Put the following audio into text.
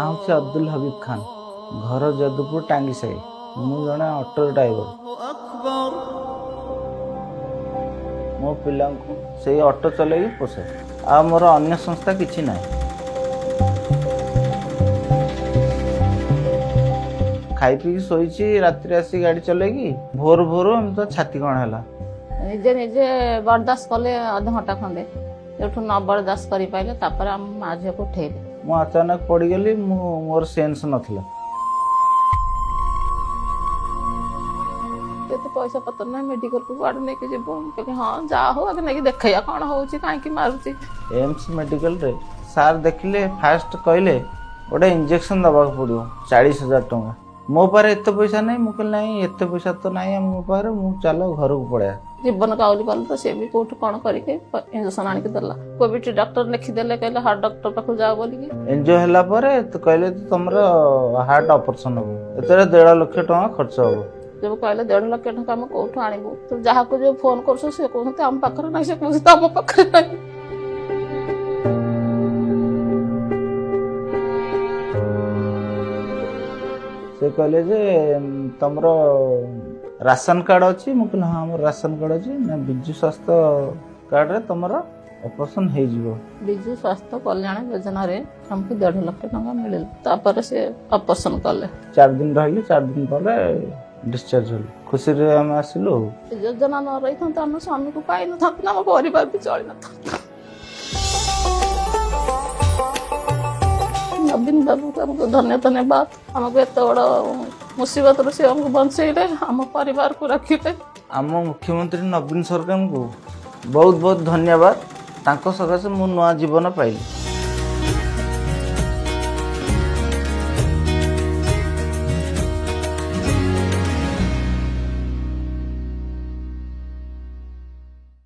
ହେଉଛି ଅବଦୁଲ ହବିବ ଖାନ, ଘର ଯଦୁପୁର ଟାଙ୍ଗିସାହି। ମୁଁ ଜଣେ ଅଟୋ ଡ୍ରାଇଭର। أكبر. ମୋ ପିଲାଙ୍କୁ ସେଇ ଅଟୋ ଚଲେଇକି ପୋଷେ, ଆଉ ମୋର ଅନ୍ୟ ସଂସ୍ଥା କିଛି ନାହିଁ। ଖାଇ ପିଇକି ଶୋଇଛି, ରାତିରେ ଆସି ଗାଡ଼ି ଚଲେଇକି ଭୋରୁ ଭୋରୁ ଏମିତି ଛାତି କଣ ହେଲା। ନିଜେ ନିଜେ ବରଦାସ୍ତ କଲେ ଅଧଘଣ୍ଟା ଖଣ୍ଡେ। ଯୋଉଠୁ ନ ବରଦାସ୍ତ କରିପାରିଲେ, ତାପରେ ଆମ ମା ଝିଅକୁ ଉଠେଇଲେ। ମୁଁ ଅଚାନକ ପଡ଼ିଗଲି। ମୁଁ ମୋର ସେନ୍ସ ନଥିଲା। ଏତେ ପଇସା ପତ୍ର ନାହିଁ, ମେଡିକାଲକୁ କୁଆଡ଼େ ନେଇକି ଯିବୁ? ମୁଁ କହିଲି, ହଁ, ଯାହା ହଉ ଆଗେ ନେଇକି ଦେଖେଇବା, କ'ଣ ହଉଛି, କାହିଁକି ମାରୁଛି। ଏମ୍ସ ମେଡିକାଲରେ ସାର୍ ଦେଖିଲେ, ଫାଷ୍ଟ କହିଲେ ଗୋଟେ ଇଞ୍ଜେକ୍ସନ୍ ଦେବାକୁ ପଡ଼ିବ, 40,000 ଟଙ୍କା। ମୋ ପାଖରେ ଏତେ ପଇସା ନାହିଁ। ମୁଁ କହିଲି, ନାହିଁ, ଏତେ ପଇସା ତ ନାହିଁ ମୋ ପାଖରେ, ମୁଁ ଚାଲ ଘରକୁ ପଳେଇବା। ଜୀବନ କାଉଲି କଲେ ତ ସେ ବି କୋଉଠୁ କ'ଣ କରିକି ଇଞ୍ଜେକ୍ସନ ଆଣିକି ଦେଲା। କୋଭିଡ ଡକ୍ଟର ଲେଖିଦେଲେ, କହିଲେ ହାର୍ଟ ଡକ୍ଟର ପାଖକୁ ଯାଅ ବୋଲିକି। ଏନ୍ଜିଓ ହେଲା ପରେ ତ କହିଲେ ତ ତମର ହାର୍ଟ ଅପରେସନ୍ ହବ, ଏଥିରେ 1.5 ଲକ୍ଷ ଟଙ୍କା ଖର୍ଚ୍ଚ ହବ। ଯୋଉ କହିଲେ 1.5 ଲକ୍ଷ ଟଙ୍କା ଆମେ କୋଉଠୁ ଆଣିବୁ? ତ ଯାହାକୁ ଯୋଉ ଫୋନ କରୁଛୁ, ସେ କହୁଛନ୍ତି ଆମ ପାଖରେ ନାହିଁ, ସେ କହୁଛନ୍ତି ଆମ ପାଖରେ ନାହିଁ। ସେ କହିଲେ ଯେ ତମର ରାସନ କାର୍ଡ଼ ଅଛି? ମୁଁ କହିଲି, ହଁ, ଆମର ରାସନ କାର୍ଡ଼ ଅଛି। ନା, ବିଜୁ ସ୍ୱାସ୍ଥ୍ୟ କାର୍ଡ଼ରେ ତମର ଅପରେସନ୍ ହେଇଯିବ। ବିଜୁ ସ୍ୱାସ୍ଥ୍ୟ କଲ୍ୟାଣ ଯୋଜନାରେ ଆମକୁ 1.5 ଲକ୍ଷ ଟଙ୍କା ମିଳିଲା। ତାପରେ ସେ ଅପରେସନ କଲେ। 4 ଦିନ ରହିଲି, 4 ଦିନ ପରେ ଡିସଚାର୍ଜ ହେଲୁ। ଖୁସିରେ ଆମେ ଆସିଲୁ ଆଉ। ସେ ଯୋଜନା ନ ରହିଥାନ୍ତା, ଆମ ସ୍ୱାମୀକୁ ପାଇନଥାନ୍ତୁ ନା ଆମ ପରିବାର ବି ଚଳିନଥାନ୍ତା। ନବୀନ ବାବୁଙ୍କୁ ଆମକୁ ଧନ୍ୟ ଧନ୍ୟବାଦ। ଆମକୁ ଏତେ ବଡ଼ ମୁସିବତରୁ ସେ ଆମକୁ ବଞ୍ଚେଇଲେ, ଆମ ପରିବାରକୁ ରଖିଲେ। ଆମ ମୁଖ୍ୟମନ୍ତ୍ରୀ ନବୀନ ସରକାରଙ୍କୁ ବହୁତ ବହୁତ ଧନ୍ୟବାଦ। ତାଙ୍କ ସକାଶେ ମୁଁ ନୂଆ ଜୀବନ ପାଇଲି।